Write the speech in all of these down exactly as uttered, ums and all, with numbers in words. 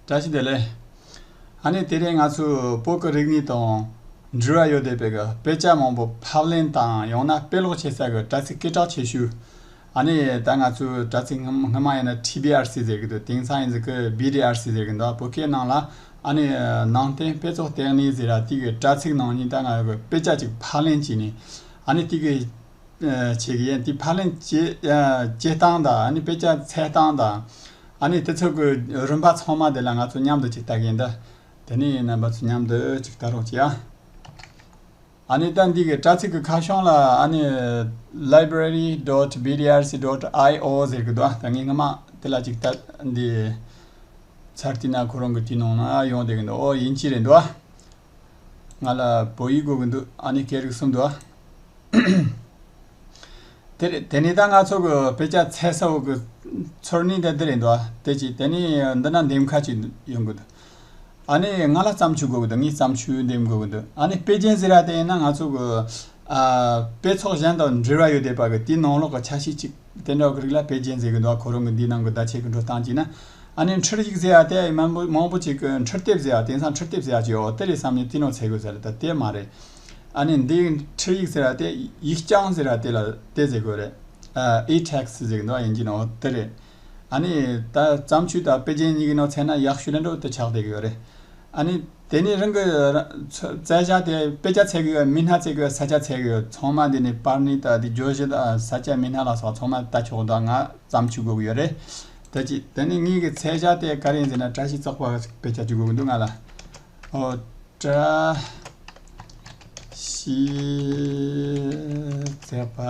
བཀྲ་ཤིས་བདེ་ལེགས། ཨ་ནི་དེ་རིང་ང་ཚོས་བོད་ཀྱི་རིག་གནས་དང་འབྲེལ་བ་ཡོད་བསྡད་པའི་གི་དཔེ་ཆ་མང་པོ་ཕབ་ལེན་དང་ཡང་ན་དཔེ་ཀློག་བྱེད་ས་གི་དྲ་ཚིགས་སྐད་གྲགས་ཆེ་ཤོས། ཨ་ནི་ད་ང་ཚོའི་དྲ་ཚིགས་སྔ་སྔ་མ་ཡིན་ན་ཊི་བི་ཨར་སི་ཟེར་གི་འདུག་དེང་སང་ཡིན་ཟིག་གི་བི་ཌི་ཨར་སི་ཟེར་གི་འདུག་བོད་སྐད་ནང་ལ་ཨ་ནི་ནང་བསྟན་དཔེ་ཚོགས་ལྟེ་གནས་ཟེར་ར་དེ་གི་དྲ་ཚིགས་ནང་ནས་ད་ང་གི་དཔེ་ཆ་ཅིག་ཕབ་ལེན་བྱས་ནས་ཨ་ནི་དེ་གི་ཨ་བྱེད་གི་ཡིན། དེ་ཕབ་ལེན་བྱེད་ཨ་བྱེད་སྟངས་དང་ཨ་ནི་དཔེ་ཆ་འཚོལ་སྟངས་དང་ཨ་ནི་དེ་ཚོ་གི་རིམ་པ་ཚང་མ་དེ་ལ་ང་ཚོ་མཉམ་དུ་ཅིག་ལྟ་གི་ཡིན་ད། དེ་ནས་རྣམ་པ་ཚོ་མཉམ་དུ་ཅིག་ལྟ་རོགས་གྱིས་ཨ། ཨ་ནི་ད་འདི་གི་དྲ་ཚིགས་ཀྱི་ཁ་བྱང་ལ་ཨ་ནི་library dot B D R C dot I O ཟེར་གི་འདུག་ད་ངས་སྔ་མ་དེ་ལ་ཅིག་ལྟ་འདི་ཚར་དུས་ན་ཁོ་རང་གི་དེའི་ནང་ན་ཡོང་བསྡད་གི་འདུག་ཨོ་ཡིན་གྱི་རེད་འདུག་ང་ལ་བོད་ཡིག་དགོས་གི་འདུག་ཨ་ནི་སྐད་རིགས་གསུམ་འདུག་དེ་རེད། དེ་ནས་ད་ང་ཚོ་གི་དཔེ་ཆ་འཚོལ་ས་འོག་གི་ཚོར་སྣང་དེ་འདི་རེད་འདུག་དེ་ཅི་དེ་ནས་འདི་ན་འདེམས་ཁ་ཅིག་ཡོང་གི་འདུག་ཨ་ནི་ང་ལ་བརྩམས་ཆོས་དགོས་གི་འདུག་ངས་བརྩམས་ཆོས་འདེམས་དགོས་གི་འདུག་ཨ་ནི་དཔེ་རྒྱན་ཟེར་ར་དེ་ཡིན་ན་ང་ཚོ་གི་ཨ་དཔེ་ཚོགས་གཞན་དང་འབྲེལ་བ་ཡོད་བསྡད་པ་གི་དེའི་ནང་ལོགས་གི་ཆ་ཤས་ཅིག་དེ་འདྲ་གི་རིགས་ལ་དཔེ་རྒྱན་ཟེར་གི་འདུག་ཁོ་རང་གི་འདིའི་ནང་གི་བརྡ་ཆད་གི་འགྲོ་སྟངས་ཅིག་ན། ཨ་ནི་འཕྲུལ་ཡིག་ཟེར་ཡ་དེ་མང་པོ་མང་པོ་ཅིག་གི་འཕྲུལ་དེབ་ཟེར་ཡ་དེང་སང་འཕྲུལ་དེབ་ཟེར་ཡ་ཅིག་ཡོད་དེ་རེད་བསམ་ནས་དེ་ནང་འཚོལ་དགོས་ཟེར་ད་དེ་མ་རེད། ཨ་ནི་འདི་འཕྲུལ་ཡིག་ཟེར་ཡ་དེ་ཡིག་རྐྱང་ཟེར་ཡ་དེ་ལ་དེ་ཟེར་དགོས་རེད། ཨ་e-text ཟེར་གི་འདུག་ཡིན་གྱི་ནོ་དེ་རེད། ཨ་ནི་ད་བརྩམས་ཆོས་དང་དཔེ་རྒྱན་གཉིས་ཀྱི་ནང་ཚད་ན་ཡག་ཤོས་ལ་འགྲོ་དེ་ཆགས་བསྡད་གི་ཡོད་རེད། ཨ་ནི་དེ་ནས་རང་གི་བཙལ་བྱ་དེ་དཔེ་ཆ་འཚོལ་གི་ཡོད་མི་སྣ་འཚོལ་གི་ཡོད་ས་ཆ་འཚོལ་གི་ཡོད་ཚང་མ་འདི་ནས་པར་ནི་ད་དེ་བརྗོད་གཞི་དང་ས་ཆ་མི་སྣ་ལ་སོགས་ཚང་མ་ལྟ་ཆོག་ད་ང་བརྩམས་ཆོས་དགོས་གི་ཡོད་རེད། ད་ཅི་དེ་ནས་ངའི་གི་འཚོལ་བྱ་དེ་ག་རེ་ཡིན་ཟེར་ན་བཀྲ་ཤིས་བཙོག་པ་དཔེ་ཆ་ཅིག་དགོས་གི་འདུག་ང་ལ། ཨོ་བཀྲ་ཤིས་བཙོག་པ།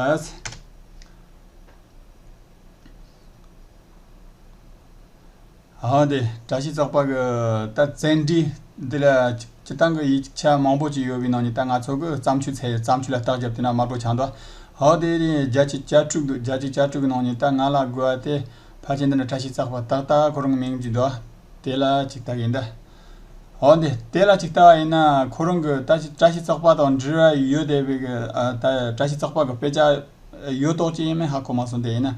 ཨ་དེ་བཀྲ་ཤིས་བཙོག་པ་གི་ད་བཙལ་འབྲས་འདི་ལ་སྤྱིར་བཏང་གི་ཡིག་ཆ་མང་པོ་ཅིག་ཡོད་པའི་ནང་ནས་ད་ང་ཚོ་གི་བརྩམས་ཆོས་འཚོལ་བརྩམས་ཆོས་ལ་རྟགས་བརྒྱབ་དེ་ན་དམར་པོ་ཆགས་འདུག་ཨ་དེ་རིང་བརྒྱ་ཆ་བརྒྱད་ཅུ་གི་བརྒྱ་ཆ་བརྒྱད་ཅུ་གི་ནང་ནས་ད་ང་ལ་དགོས་པ་དེ་ཕལ་ཆེར་འདི་ན་བཀྲ་ཤིས་བཙོག་པ་ཏག་ཏག་ཁོ་རང་གི་མིང་ཅིག་འདུག་དེ་ལ་ཅིག་ལྟ་གི་ཡིན་ད། ཨོ་འདི་དེ་ལ་ཅིག་ལྟ་བ་ཡིན་ན་ཁོ་རང་གི་ད་ཅིག་བཀྲ་ཤིས་བཙོག་པ་དང་འབྲེལ་བ་ཡོད་བསྡད་པའི་གི་ཨ་ད་བཀྲ་ཤིས་བཙོག་པ་གི་དཔེ་ཆ་ཡོད་མདོག་ཅིག་ཡིན་མིན་ཧ་གོ་མ་སོང་། དེ་ཡིན་ན་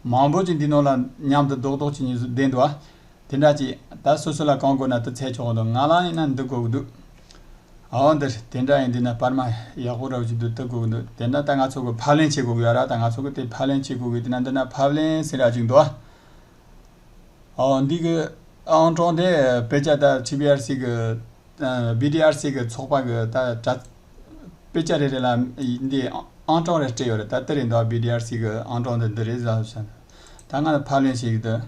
མང་པོ་ཅིག་འདི་ནང་ལ་མཉམ་དུ་རྡོག་རྡོག་ཅིག་གཉིས་སུ་བསྡད་འདུག་ཨ། དེ་འདྲ་ཅིག་ད་སོ་སོ་ལ་གང་དགོས་ན་དེ་འཚོལ་ཆོག་གི་འདུག་ང་ལ་ཡིན་ན་འདི་དགོས་གི་འདུག་ཨོ་འདིར་དེ་འདྲ་ཡིན་འདི་ན་པར་མ་ཡག་པོ་ར་བ་ཅིག་འདུག་དེ་དགོས་གི་འདུག་དེ་འདྲ་ད་ང་ཚོ་གི་ཕབ་ལེན་བྱེད་དགོས་གི་ཡོད་ར། ད་ང་ཚོ་གི་དེ་ཕབ་ལེན་བྱེད་དགོས་གི་དེ་ན་འདི་ན་ཕབ་ལེན་ཟེར་ར་ཅིག་འདུག་ཨ། ཨོ་འདི་གི་ཨང་གྲངས་དེ་དཔེ་ཆ་ད་ཊི་བི་ཨར་སི་གི་བི་ཌི་ཨར་སི་གི་ཚོགས་པ་གི་ད་དྲ་དཔེ་ཆ་རེ་རེ་ལ་འདི་ཨང་གྲངས་རེ་སྤྲད་ཡོད་རེད། ད་དེ་རེད་འདུག་བི་ཌི་ཨར་སི་གི་ཨང་གྲངས་དེ་འདི་རེད་ཟ་ཟ། ད་ང་ཕབ་ལེན་བྱེད་གི་འདུག་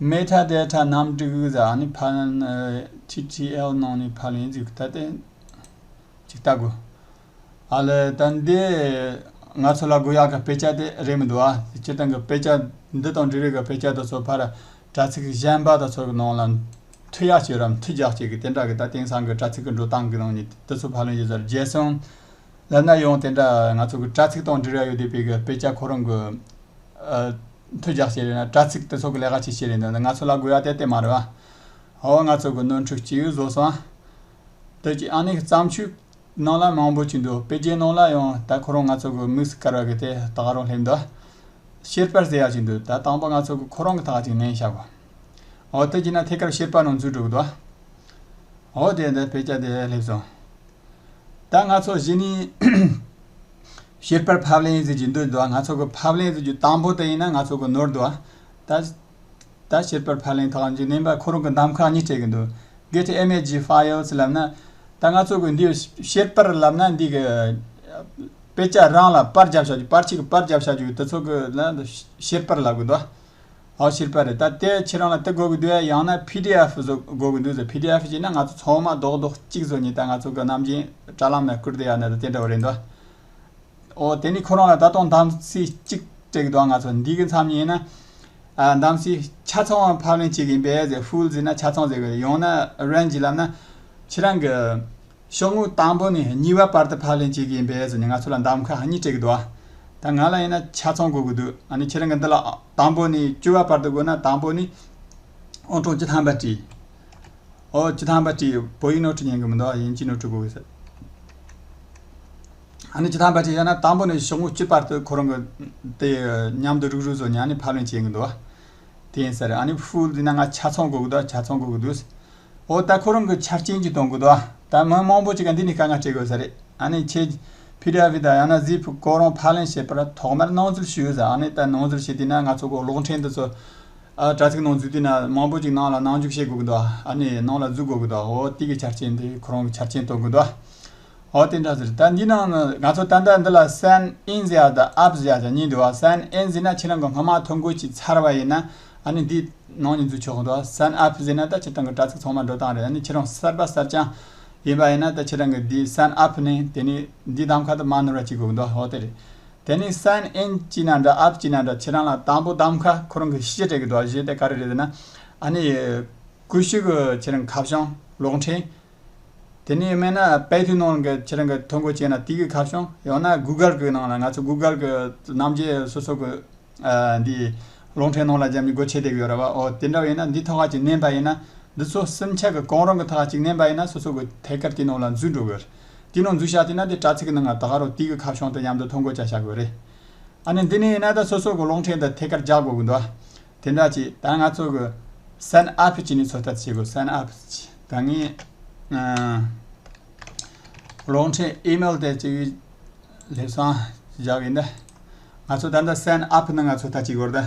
མེ་ཐ་ཌེ་ཐ་རྣམ་སྒྲིག་ཟ་ཨ་ནི་ཕབ་ལེན་ཊི་ཊི་ཨེལ་ནང་ནས་ཕབ་ལེན་ཟིག་ད་དེ་ཅིག་ལྟ་དགོས། ཨ་ལེ་ད་འདི་ང་ཚོ་ལ་དགོས་ཡག་གི་དཔེ་ཆ་དེ་རེད་མི་འདུག་ཨ། སྤྱིར་བཏང་གི་དཔེ་ཆ་འདི་དང་འབྲེལ་བའི་གི་དཔེ་ཆ་དེ་ཚོ་ཕར་དྲ་ཚིགས་གཞན་པ་དེ་ཚོ་གི་ནང་ལ་མཐུད་ཡག་བྱེད་རམ་མཐུད་རྒྱག་བྱེད་གི་དེ་འདྲ་གི་ད་དེང་སང་གི་དྲ་ཚིགས་གི་འགྲོ་སྟངས་གི་ནང་ནས་དེ་ཚོ་ཕབ་ལེན་བྱེད་ཟེར་རྒྱལ་སོང་ལབ་ན་ཡང་དེ་འདྲ་ང་ཚོ་གི་དྲ་ཚིགས་དང་འབྲེལ་བ་ཡོད་བསྡད་པའི་གི་དཔེ་ཆ་ཁོ་རང་གི་ཨ་མཐུད་རྒྱག་བྱེད་རེད་ན་དྲ་ཚིགས་དེ་ཚོ་གི་ལས་ཀ་ཅིག་བྱེད་རེད་འདུག་ང་ཚོ་ལ་དགོས་ཡག་དེ་དེ་མ་རེད་བ། ཨོ་ང་ཚོ་གི་ནོར་འཁྲུལ་གཅིག་བཟོ་སོང་ཨ། དེ་གཅིག་ཨ་ནི་བརྩམས་ཆོས་ནང་ལ་མང་པོ་ཅིག་འདུག་དཔེ་རྒྱན་ནང་ལ་ཡང་ད་ཁོ་རང་ང་ཚོ་གི་དམིགས་སུ་བཀར་བ་གི་དེ་ད་ག་རང་སླེབས་འདུག་བཤེར་པར་ཟེར་ཡག་ཅིག་འདུག་ད་དང་པོ་ང་ཚོ་གི་ཁོ་རང་གི་ཐག་ཅིག་ནན་བཞག་གོ་ཨོ་དེ་གྱིས་ན་ཐད་ཀར་བཤེར་པ་ནང་འཛུལ་འགྲོ་གི་འདུག་ཨོ་དེ་འདི་དཔེ་ཆ་དེ་སླེབས་སོང་། ད་ང་ཚོ་གཞི་ནས་བཤེར་པར་ཕབ་ལེན་ཟེར་གྱི་འདུག་འདུག་ང་ཚོ་གི་ཕབ་ལེན་ཟེར་གྱི་དང་པོ་དེ་ཡིན་ན་ང་ཚོ་གི་ནོར་འདུག་ད་ད་བཤེར་པར་ཕབ་ལེན་ཐོག་འཇུག་ནས་པ་ཁོ་རང་གི་གདམ་ཁ་གཉིས་སྤྲད་གི་འདུག Get image files ལབ་ན་ད་ང་ཚོ་གི་འདི་བཤེར་པར་ལབ་ན་འདི་གི་དཔེ་ཆ་རང་ལ་པར་རྒྱབ་བྱ་རྒྱུ་པར་ཆས་གི་པར་རྒྱབ་བྱ་རྒྱུ་དེ་ཚོ་གི་ལ་བཤེར་པར་ལབ་གི་འདུག་ཨོ་བཤེར་པར་རེད། ད་དེ་ཁྱེད་རང་ལ་དེ་དགོས་གི་འདུག་ཡང་ན་པི་ཌི་ཨེཕ་བཟོ་དགོས་གི་འདུག་ཟེར། པི་ཌི་ཨེཕ་བྱས་ན་ང་ཚོ་ཚང་མ་རྡོག་རྡོག་གཅིག་བཟོ་ནས་ད་ང་ཚོ་གི་ནམ་རྒྱུན་དྲ་ལམ་ན་བསྐུར་བསྡད་ཡ་ན་ད་དེ་འདྲ་བ་རེད་འདུག་ཨོ་དེ་ནི་ཁོ་རང་ལ་ད་དུང་གདམ་གསེས་གཅིག་སྤྲད་གི་འདུག་ང་ཚོ་འདི་གི་མཚམས་ཡིན་ན། ཨ་གདམ་གསེས་ཆ་ཚང་བ་ཕབ་ལེན་བྱེད་གི་ཡིན་པས་ཟེར། ཧྥུལ་ཟེར་ན་ཆ་ཚང་ཟེར་གི་ཡང་ན་རེན་ཇི་ལབ་ན་ཁྱེད་རང་གི་ཤོག་ངོས་དང་པོ་ནས་གཉིས་པ་བར་དུ་ཕབ་ལེན་བྱེད་གི་ཡིན་པས་ཟེར་ནས་ང་ཚོ་ལ་གདམ་ཁ་གཉིས་སྤྲད་གི་འདུག་ད་ང་ལ་ཡིན་ན་ཆ་ཚང་དགོས་གི་འདུག་ཨ་ནི་ཁྱེད་རང་གི་འདི་ལ་དང་པོ་ནས་བཅུ་པ་བར་དུ་དགོས་ན་དང་པོ་ནས་ཨང་གྲངས་བཅུ་ཐམ་པ་བྲིས། ཨོ་བཅུ་ཐམ་པ་བྲིས། བོད་ཡིག་ནོར་འཁྲུལ་ཉན་གི་མི་འདུག་དབྱིན་ཇིའི་ནོར་འཁྲུལ་དགོས་གི་ཟེར། ཨ་ནི་བཅུ་ཐམ་པ་བྲིས་ཡང་ན་དང་པོ་ནས་ཤོག་ངོས་བཅུ་བར་དུ་ཁོ་རང་གི་དེ་མཉམ་དུ་རུག་རུག་བཟོ་ནས་ཨ་ནི་ཕབ་ལེན་བྱེད་གི་འདུག་ཡིན་ཟེར། ཨ་ནི་ཕུལ་ཟེར་ན་ང་ཆ་ཚང་དགོས་ཀྱི་འདུག་ཆ་ཚང་དགོས་ཀྱི་འདུག་འོ་ད་ཁོ་རང་གི་ཆ་རྐྱེན་ཅིག་གཏོང་དགོས་འདུག་ད་མི་མང་པོ་ཅིག་ག་འདི་ནས་དཀའ་ངལ་འཕྲད་དགོས་ས་རེད། ཨ་ནི་ཁྱེད་པི་ཌི་ཨེཕ་དང་ཡང་ན་ཟིབ་ཁོ་རང་ཕབ་ལེན་བྱེད་པར་ཐོག་མར་ནང་འཛུལ་ཞུས་ཟེར། ཨ་ནི་ད་ནང་འཛུལ་བྱེད་དུས་ན་ང་ཚོ་གི་གློག་འཕྲིན་འདི་ཚོ་ཨ་དྲ་ཚིགས་ནང་འཛུལ་དུས་ན་མང་པོ་ཅིག་ནང་ལ་ནང་འཇུག་བྱེད་དགོས་ཀྱི་འདུག་ཨ་ནི་ནང་ལ་འཛུལ་དགོས་ཀྱི་འདུག་འོ་དེ་གི་ཆ་རྐྱེན་དེ་ཁོ་རང་གི་ཆ་རྐྱེན་གཏོང་དགོས་འདུག་འོ་དེ་འདྲ་ཟེར། ད་འདི་ནང་ང་ཚོ་ད་ལྟ་འདི་ལ་sign in ཟེར་ཡ་དང་app ཟེར་ཡ་ཅིག་གཉིས་འདུག་བ། Sign in ཟེར་ན་ཁྱེད་རང་གི་སྔོན་མ་ཐོ་འགོད་ཅིག་ཚར་བ་ཡིན་ན་ཨ་ནི་འདི་ནང་ནས་འཛུལ་ཆོག་གི་འདུག་བ། Sign up ཟེར་ན་ད་ཁྱེད་རང་གི་དྲ་ཚིགས་ཚང་མ་འགྲོ་སྟངས་རེད། ཨ་ནི་ཁྱེད་རང་གསར་པ་གསར་རྐྱང་ཡིན་པ་ཡིན་ན་ད་ཁྱེད་རང་གི་འདི་sign up ནས་དེ་ནས་འདི་གདམ་ཁ་དེ་མ་ནོར་བ་བྱེད་དགོས་གི་འདུག་འོ་དེ་རེད། དེ་ནས་sign in བྱས་ན་འདྲ་app བྱས་ན་འདྲ་ཁྱེད་རང་ལ་དང་པོ་གདམ་ཁ་ཁོ་རང་གི་གཞི་སྤྲད་གི་འདུག་གཞི་དེ་ག་རེ་རེད་ཟེར་ན། ཨ་ནི་ཀུ་ཤུ་གི་ཁྱེད་རང་ཁ་བྱང་གློག་འཕྲིན། དེ་ནས་མིན་ན་པའི་ཐུའུ་ནང་གི་ཁྱེད་རང་གི་ཐོ་འགོད་བྱས་ན་དེ་གི་ཁ་བྱང་། ཡང་ན་Google གི་ནང་ལ་ང་ཚོ་Google གི་ནམ་རྒྱུན་སོ་སོ་གི་ཨ་འདི་གློག་འཕྲིན་ནང་ལ་རྒྱབ་ནས་སྒོ་ཕྱེ་བསྡད་གི་ཡོད་རེད་བ། འོ་དེ་འདྲ་བ་ཡིན་ན་འདི་ཐོག་ཁ་ཅིག་མནན་པ་ཡིན་ན། འདི་ཚོ་གསུམ་ཆ་གི་གང་རུང་གི་ཐོག་ཁ་ཅིག་མནན་པ་ཡིན་ན་སོ་སོ་གི་ཐད་ཀར་དེ་ནང་ལ་འཛུལ་འགྲོ་གི་རེད། དེ་ནང་འཛུལ་བཞག་དེ་ན་དེ་དྲ་ཚིགས་གི་ནང་ང་ད་ག་རང་དེ་གི་ཁ་བྱང་དེ་མཉམ་དུ་ཐོ་འགོད་བྱ་བྱ་དགོས་རེད། ཨ་ནི་འདི་ནས་ཡིན་ན་ད་སོ་སོ་གི་གློག་འཕྲིན་དེ་ཐད་ཀར་རྒྱག་དགོས་གི་འདུག་དེ་འདྲ་ཅིག་ད་ང་ཚོ་གི་sign up བྱས་ནས་ཚོད་ལྟ་བྱེད་དགོས། Sign up ད་ངས་ཨ་གློག་འཕྲིན་email དེ་ཅིག་སླེབས་སོང་བཞག་ཡིན་ད། ང་ཚོ་ད་ལྟ་sign up ནང་ང་ཚོད་ལྟ་བྱེད་དགོས་རེད་ད།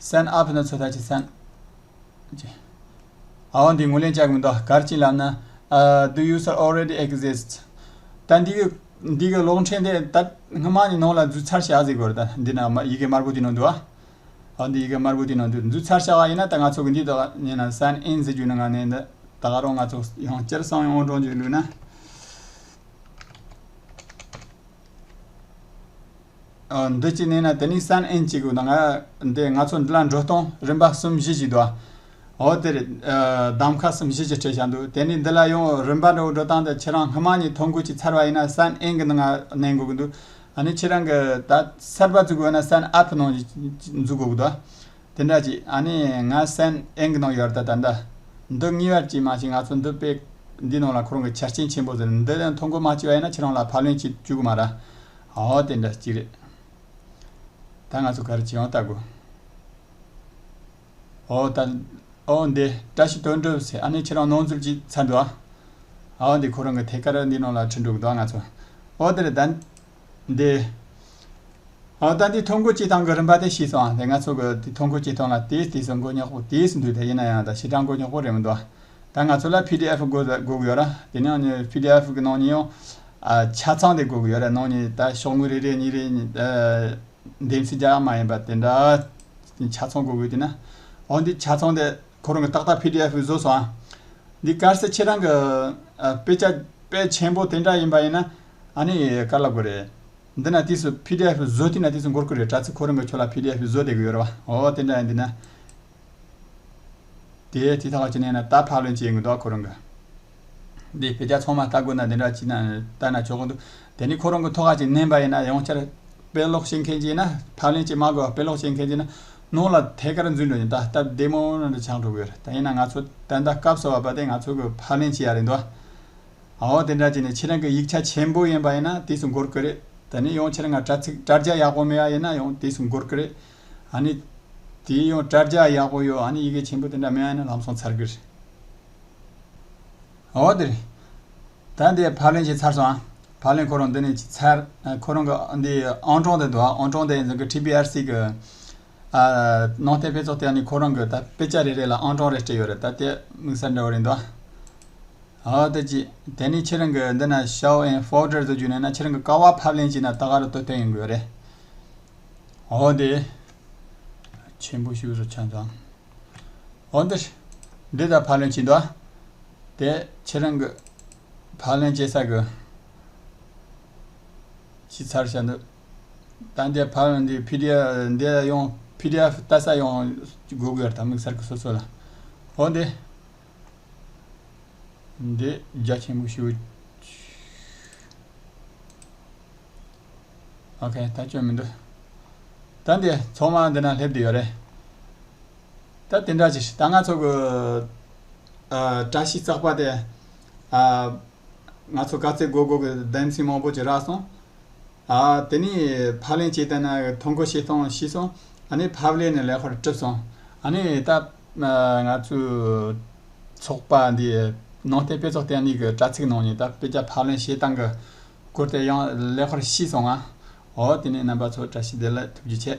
Sign up ནང་ཚོད་ལྟ་བྱེད། Sign ཨའོ་འདི་ངོས་ལེན་བྱ་གི་མི་འདུག་ག་རེ་བྱས་ལབ་ན། Do user already exist? ད་འདི་གི་འདི་གི་གློག་འཕྲིན་དེ་ད་སྔ་མ་ནས་ནང་ལ་འཛུལ་ཚར་བཞག་ཟེར་དགོས་རེད། ད་འདི་ན་མ་ཡི་གེ་དམར་པོ་དེ་ནང་འདུག་ཨ། ཨ་འདི་ཡི་གེ་དམར་པོ་དེ་ནང་འདུག་འཛུལ་ཚར་བཞག་ཡིན་ན་ད་ང་ཚོ་གི་འདི་དག་ཉན་ན་sign in ཟེར་རྒྱུ་ནི་ང་ནས་འདི་ད་ག་རང་ང་ཚོ་ཡང་བསྐྱར་སང་ཡང་འོང་འགྲོ་རྒྱུ་ལུས་ན། འདི་གཅིག་ནས་ན་དེ་ནས་sign in གཅིག་དགོས་ན་ང་འདི་ང་ཚོ་འདི་ལ་འགྲོ་སྟངས་རིམ་པ་གསུམ་བཞི་ཞིག་འདུག་འོ་དེ་རེད། གདམ་ཁ་གསུམ་བཞི་ཞིག་སྤྲད་བཞག་འདུག་དེ་ནས་འདི་ལ་ཡང་རིམ་པ་འདྲ་བོ་འགྲོ་སྟངས་དེ་ཁྱེད་རང་སྔ་མ་ནས་ཐོ་འགོད་ཅིག་ཚར་བ་ཡིན་ན་sign in གི་ནང་ང་མནན་དགོས་ཀྱི་འདུག་ཨ་ནི་ཁྱེད་རང་གི་ད་གསར་པ་བཙུགས་དགོས་ན་sign up ནང་འཛུལ་དགོས་ཀྱི་འདུག་དེ་འདྲ་ཅིག་ཨ་ནི་ང་sign in གི་ནང་ཡོད་རེད། ད་ད་འདི་ངེས་པར་ཅིག་མ་ཅིག་ང་ཚོ་འདི་དཔེ་འདི་ནང་ལ་ཁོ་རང་གི་ཆ་རྐྱེན་ཆེན་པོ་ཟེར་འདི་ལ་ཐོ་འགོད་མ་བྱས་པ་ཡིན་ན་ཁྱེད་རང་ལ་ཕབ་ལེན་བྱེད་བཅུག་གི་མ་རེད། འོ་དེ་འདྲ་ཅིག་རེད། ད་ང་ཚོ་ག་རེ་བྱེད་ཡོང་ལྟ་དགོས། འོ་ད་འོ་འདི་བཀྲ་ཤིས་དོན་གྲུབ་ཟེར་ཨ་ནི་ཁྱེད་རང་ནང་འཛུལ་གྱི་ཚར་འདུག་ཨ། འོ་འདི་ཁོ་རང་གི་ཐད་ཀར་འདི་ནང་ལ་ཁྲིད་འགྲོ་གི་འདུག་ཨ་ང་ཚོ། འོ་དེ་རེད་ད། འདི། ཨ་ད་འདི་ཐོ་འགོད་བྱེད་སྟངས་ཀྱི་རིམ་པ་དེ་ཤེས་སོང་ཨ། དེ་ང་ཚོ་གི་དེ་ཐོ་འགོད་བྱེད་སྟངས་ལ་དེས་དེས་སུ་མགོ་རྙོག་པོ་དེས་སུ་འདུག་དེ་ཡིན་ན་ཡང་ད་ཞེ་དྲག་མགོ་རྙོག་པོ་རེད་མི་འདུག་ཨ། ད་ང་ཚོ་ལ་པི་ཌི་ཨེཕ་དགོས་དགོས་ཀྱི་ཡོད་ར། དེ་ནས་ཨ་ནི་པི་ཌི་ཨེཕ་གི་ནང་ནས་ཡང་ཨ་ཆ་ཚང་དེ་དགོས་ཀྱི་ཡོད་ར། ནང་ནས་ད་ཤོག་ངོས་རེ་རེ་གཉིས་རེ་གཉིས་ཨ་འདེམས་གསེས་རྒྱག་ཡག་མ་ཡིན་པ་དེ་འདྲ་ཆ་ཚང་དགོས་ཀྱི་དེ་ན། འོ་འདི་ཆ་ཚང་དེ་ཁོ་རང་གི་ཏག་ཏག་པི་ཌི་ཨེཕ་བཟོས་སོང་ཨ། འདི་གལ་སྲིད་ཁྱེད་རང་གི་ཨ་དཔེ་ཆ་དཔེ་ཆེན་པོ་དེ་འདྲ་ཡིན་པ་ཡིན་ན་ཨ་ནི་ག་ལ་དགོས་རེད། འདི་ན་དུས་སུ་པི་ཌི་ཨེཕ་བཟོ་དུས་ན་དུས་སུ་འགོར་གི་རེད། དྲ་ཚིགས་ཁོ་རང་གི་ཁྱོད་ལ་པི་ཌི་ཨེཕ་བཟོ་བསྡད་གི་ཡོད་རེད་བ། འོ་དེ་འདྲ་ཡིན་འདི་ན། དེ་དེ་ཐག་ཅི་ནས་ན་ད་ཕབ་ལེན་བྱེད་ཡོང་གི་འདུག་ཁོ་རང་གི། འདི་བེད་སྤྱོད་ཚང་མ་ལྟ་དགོས་ན་འདི་འདྲ་བྱས་ན་ལྟ་ན་ཆོག་གི་འདུག་དེ་ནི་ཁོ་རང་གི་ཐོག་ཁ་ཅིག་མནན་པ་ཡིན་ན་ཡང་བསྐྱར་དཔེ་ཀློག་བྱེད་མཁན་ཅིག་ཡིན་ན་ཕབ་ལེན་བྱེད་མ་དགོས་པ་དཔེ་ཀློག་བྱེད་མཁན་ཅིག་ཡིན་ན་ནང་ལ་ཐད་ཀར་འཛུལ་འགྲོ་ཡིན། ད་སྟབས་བདེ་མོ་འདྲ་ཆགས་འགྲོ་གི་ཡོད་རེད། ད་ཡིན་ན་ང་ཚོ་ད་ལྟ་སྐབས་སུ་བབས་པ་དེ་ང་ཚོ་གི་ཕབ་ལེན་བྱེད་ཡ་རེད་འདུག་འོ་དེ་འདྲ་བྱས་ནས་ཁྱེད་རང་གི་ཡིག་ཆ་ཆེན་པོ་ཡིན་པ་ཡིན་ན་དུས་སུ་འགོར་གི་རེད། ད་ནི་ཡང་ཁྱེད་རང་ང་དྲ་ཚིགས་དྲ་རྒྱ་ཡག་པོ་མེད་ཡ་ཡིན་ན་ཡང་དུས་སུ་འགོར་གི་རེད། ཨ་ནི་དེ་ཡང་དྲ་རྒྱ་ཡག་པོ་ཡོད། ཨ་ནི་ཡི་གེ་ཆེན་པོ་དེ་འདྲ་མེད་ཡ་ཡིན་ན་ལམ་སང་ཚར་གི་རེད། འོ་དེ་རེད། ད་འདི་ཕབ་ལེན་བྱས་ཚར་སོང་ཨ། ཕབ་ལེན་ཁོ་རང་འདི་ནས་བྱས་ཚར། ཁོ་རང་གི་འདི་ཨང་གྲངས་དེ་འདུག་ཨང་གྲངས་དེ་ཡིན་ཟིན་གི་ཊི་པི་ཨར་སི་གི་ཨ་ནང་བསྟན་དཔེ་ཚོགས་དེ་ནི་ཁོ་རང་གི་ད་དཔེ་ཆ་རེ་རེ་ལ་ཨང་གྲངས་རེ་སྤྲད་ཡོད་རེད། ད་དེ་དམིགས་བསལ་འདྲ་བོ་རེད་འདུག་ཨ། ཨ་དེ་ཅི་དེ་ནི་ཁྱེད་རང་གི་འདི་ན་show in folder དུ་བརྒྱུད་ནས་ན་ཁྱེད་རང་གི་ཀ་བ་ཕབ་ལེན་བྱས་ན་ད་ག་རུ་ལྟོས་ཐོན་ཡོང་གི་ཡོད་རེད། ཨོ་དེ་ཆེན་པོ་ཞིག་རུ་ཆགས་སོང་། འོ་འདིར། འདི་ད་ཕབ་ལེན་བྱེད་འདུག་དེ་ཁྱེད་རང་གི་ཕབ་ལེན་བྱེད་ས་གི་ཕྱི་ཚར་བྱ་འདུག་ད་འདི་ཕབ་ལེན་འདི་པི་ཌི་ཨེཕ་འདི་ཡོང་པི་ཌི་ཨེཕ་ལྟ་ས་ཡོང་དགོས་དགོས་ད་དམིགས་བསལ་གི་སོ་སོ་ལ། འོ་འདི། འདི་རྒྱ་ཆེན་པོ་ཞིག་ཨོ་ཁེ་ད་སྐྱོན་མི་འདུག་ད་འདི་ཚང་མ་འདི་ན་སླེབས་བསྡད་ཡོད་རེད། ད་དེ་འདྲ་ཅིག་ད་ང་ཚོ་གི་ཨ་བཀྲ་ཤིས་རྩག་པ་དེ་ཨ་ང་ཚོ་ག་ཚོད་དགོས་དགོས་གི་གདམ་གསེས་མང་པོ་ཅིག་རག་སོང་། ཨ་དེ་ནས་ཕབ་ལེན་བྱས་བཏང་ན་ཐོ་འགོད་བྱེད་སྟངས་ཤེས་སོང་། ཨ་ནི་ཕབ་ལེན་ནས་ལེགས་པར་གྲུབ་སོང་། ཨ་ནི་ད་ང་ཚོའི་ཚོགས་པ་འདི་ནང་བསྟན་དཔེ་ཚོགས་ལྟེ་གནས་ཀྱི་དྲ་ཚིགས་ནང་ནས་ད་དཔེ་ཆ་ཕབ་ལེན་བྱེད་སྟངས་ཀྱི་སྐོར་དེ་ཡང་ལེགས་པར་ཤེས་སོང་ང་། འོ་དེ་ནས་རྣམ་པ་ཚོ་བཀྲ་ཤིས་བདེ་ལེགས། ཐུགས་རྗེ་ཆེ།